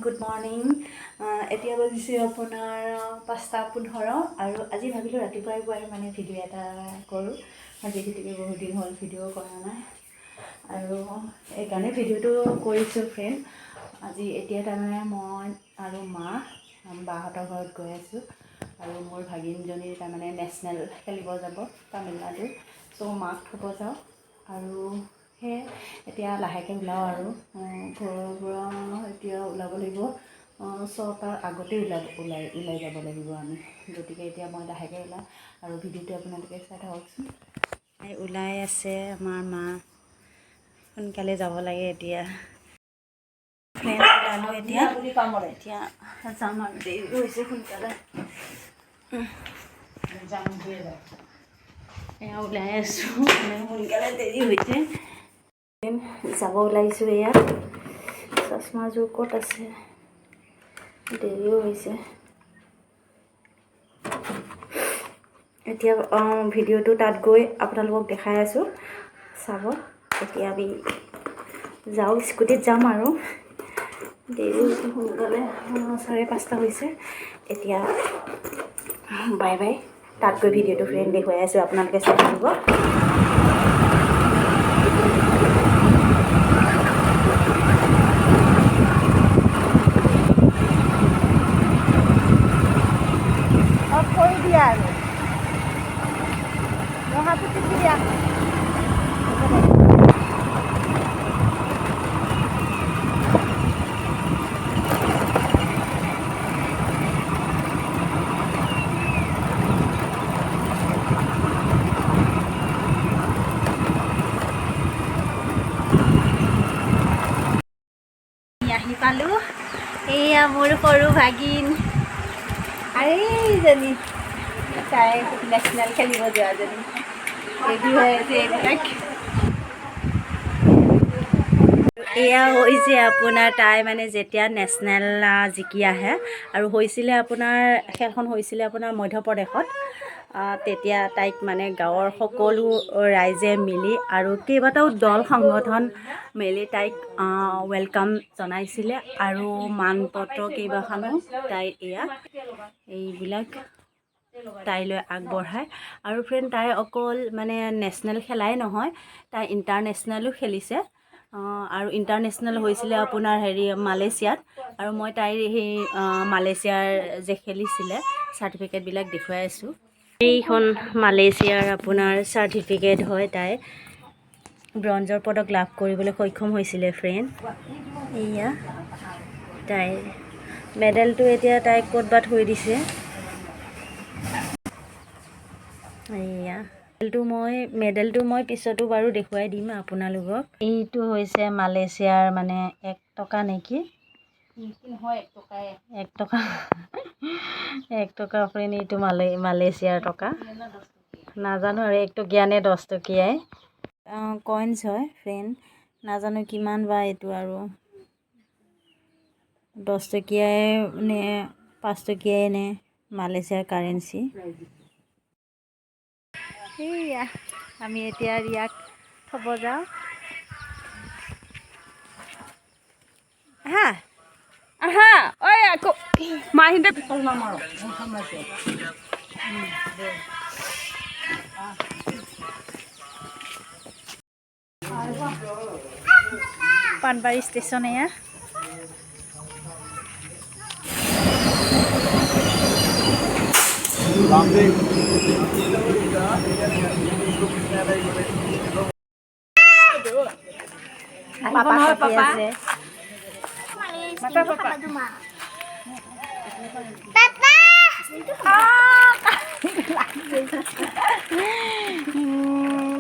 Good morning. এতিয়া বাজিছে আপোনাৰ 5:15 আৰু আজি ভাবিলোঁ ৰাতিপুৱাই পুৱাই মানে ভিডিঅ' এটা কৰোঁ। আজি গতিকে বহুত দিন হ'ল ভিডিঅ' কৰা নাই আৰু এইকাৰণে ভিডিঅ'টো কৰিছোঁ ফ্ৰেণ্ড। আজি এতিয়া তাৰমানে মই আৰু মা বাহঁতৰ ঘৰত গৈ আছোঁ আৰু মোৰ ভাগিনজনী তাৰমানে নেশ্যনেল খেলিব যাব তামিলনাডু। চ' মাক থ'ব যাওঁ আৰু সেয়ে এতিয়া লাহেকৈ ওলাওঁ আৰু ঘৰৰ পৰা এতিয়া ওলাব লাগিব, 6টাৰ আগতেই ওলাব ওলাই ওলাই যাব লাগিব আমি। গতিকে এতিয়া মই লাহেকৈ ওলাওঁ আৰু ভিডিঅ'টো আপোনালোকে চাই থাককচোন। ওলাই আছে আমাৰ মা, সোনকালে যাব লাগে। এতিয়া ফ্ৰেণ্ড ওলালোঁ, এতিয়া এতিয়া যাম আৰু, দেৰি হৈছে, সোনকালে এয়া ওলাই আছোঁ মানে সোনকালে, দেৰি হৈছে। যাব ওলাইছোঁ। এয়া চশমাযোৰ ক'ত আছে? দেৰিও হৈছে। এতিয়া ভিডিঅ'টো তাত গৈ আপোনালোকক দেখাই আছোঁ, চাব। এতিয়া আমি যাওঁ, স্কুটিত যাম আৰু দেৰি হৈছে, সোনকালে 5:30 হৈছে। এতিয়া বাই বাই, তাত গৈ ভিডিঅ'টো ফ্ৰেণ্ড দেখুৱাই আছোঁ, আপোনালোকে চাই থাকিব। অফ কৰি দিয়া আৰু ৰঙাটো টিপি দিয়া। আহি পালোঁ। এয়া মোৰ সৰু ভাগিন আৰু এইজনী তাই নেশ্যনেল খেলিব যোৱাজনী, ৰেডি হৈ আছে এইবিলাক। এয়া হৈছে আপোনাৰ তাই মানে যেতিয়া নেশ্যনেল জিকি আহে আৰু হৈছিলে আপোনাৰ খেলখন হৈছিলে আপোনাৰ মধ্যপ্ৰদেশত, তেতিয়া তাইক মানে গাঁৱৰ সকলো ৰাইজে মিলি আৰু কেইবাটাও দল সংগঠন মিলি তাইক welcome জনাইছিলে আৰু মানপত্ৰ কেইবাখনো তাইৰ এয়া এইবিলাক তাইলৈ আগবঢ়ায়। আৰু ফ্ৰেণ্ড, তাই অকল মানে নেশ্যনেল খেলাই নহয়, তাই ইণ্টাৰনেশ্যনেলো খেলিছে আৰু ইণ্টাৰনেশ্যনেল হৈছিলে আপোনাৰ হেৰি মালয়েছিয়াত আৰু মই তাইৰ সেই মালয়েছিয়াৰ যে খেলিছিলে চাৰ্টিফিকেটবিলাক দেখুৱাই আছোঁ। এইখন মালয়েছিয়াৰ আপোনাৰ চাৰ্টিফিকেট হয়। তাই ব্ৰঞ্জৰ পদক লাভ কৰিবলৈ সক্ষম হৈছিলে ফ্ৰেণ্ড। এয়া তাইৰ মেডেলটো, এতিয়া তাইক ক'ত বা থৈ দিছে। এয়া মেডেলটো মই পিছতো বাৰু দেখুৱাই দিম আপোনালোকক। এইটো হৈছে মালয়েছিয়াৰ মানে 1 টকা নেকি? নহয়, 1 টকাই। 1 টকা, 1 টকা ফ্ৰেণ্ড। এইটো মালয়েছিয়াৰ টকা, নাজানো আৰু 1 টকীয়া নে 10 টকীয়াই কইনছ হয় ফ্ৰেণ্ড, নাজানো কিমান বা এইটো আৰু 10 টকীয়াই নে 5 টকীয়াই নে মালয়েছিয়াৰ কাৰেঞ্চি। সেয়া আমি এতিয়া ৰিয়াক থ'ব যাওঁ। আহা। আহা ঐ, আকৌ মাহিন্দে। পাণবাৰী ষ্টেচন এয়া। পাপা নহয়। পাপা। আছে। মাতা পাপা।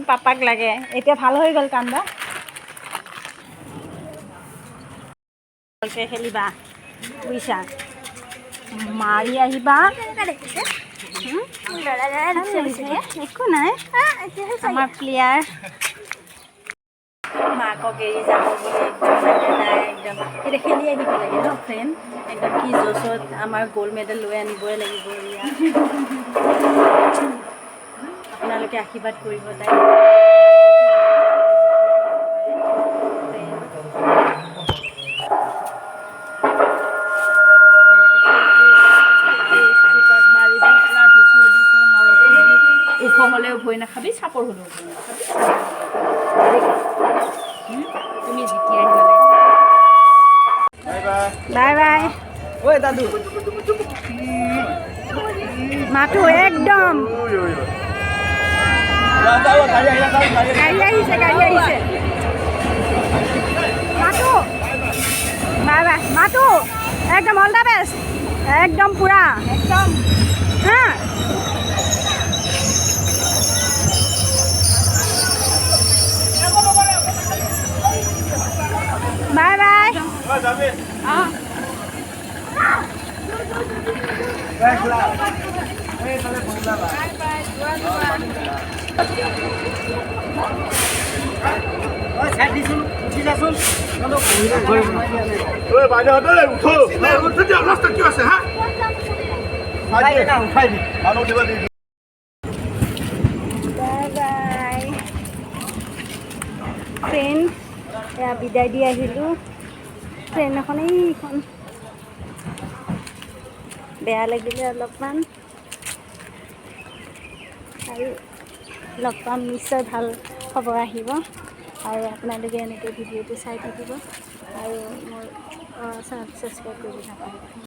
পাপাক লাগে এতিয়া, ভাল হৈ গ'ল কান্দা। ভালকে খেলিবা বুজিছা, মাৰি আহিবা। হুম? একো নাই, আমাৰ প্লেয়াৰ মাকক এৰি যাব বুলি একদম মানে তাই একদম এতিয়া খেলি আহিব লাগে ন ফ্ৰেণ্ড। একদম কি জোচত আমাৰ গ'ল্ড মেডেল লৈ আনিবই লাগিব এয়া। আপোনালোকে আশীৰ্বাদ কৰিব তাইক। ভয় নাখাবি, চাপৰ হ'লেও ভয় নাখাবি। তুমি জিকি আহিব লাগিব। Bye bye. ঐ দাদু। মাতো একদম। গাড়ী আহিছে, গাড়ী আহিছে। মাতো বাই বাই। মাতো একদম অল the best, একদম পুৰা একদম। হা, বাই বাই। বাইদেউহঁতে উঠো, উঠো দিয়ক। ৰাস্তাত কিয় আছে? হা, উঠাই দি মানুহ উঠিব দি। Bye bye train. এয়া বিদায় দি আহিলোঁ ট্ৰেইন এখন, এইখন। বেয়া লাগিলে অলপমান। আৰু লগ পাম নিশ্চয়, ভাল খবৰ আহিব। আৰু আপোনালোকে এনেকৈ ভিডিঅ'টো চাই থাকিব আৰু মোৰ ছাবস্ক্ৰাইব কৰিব নাপাহৰিব।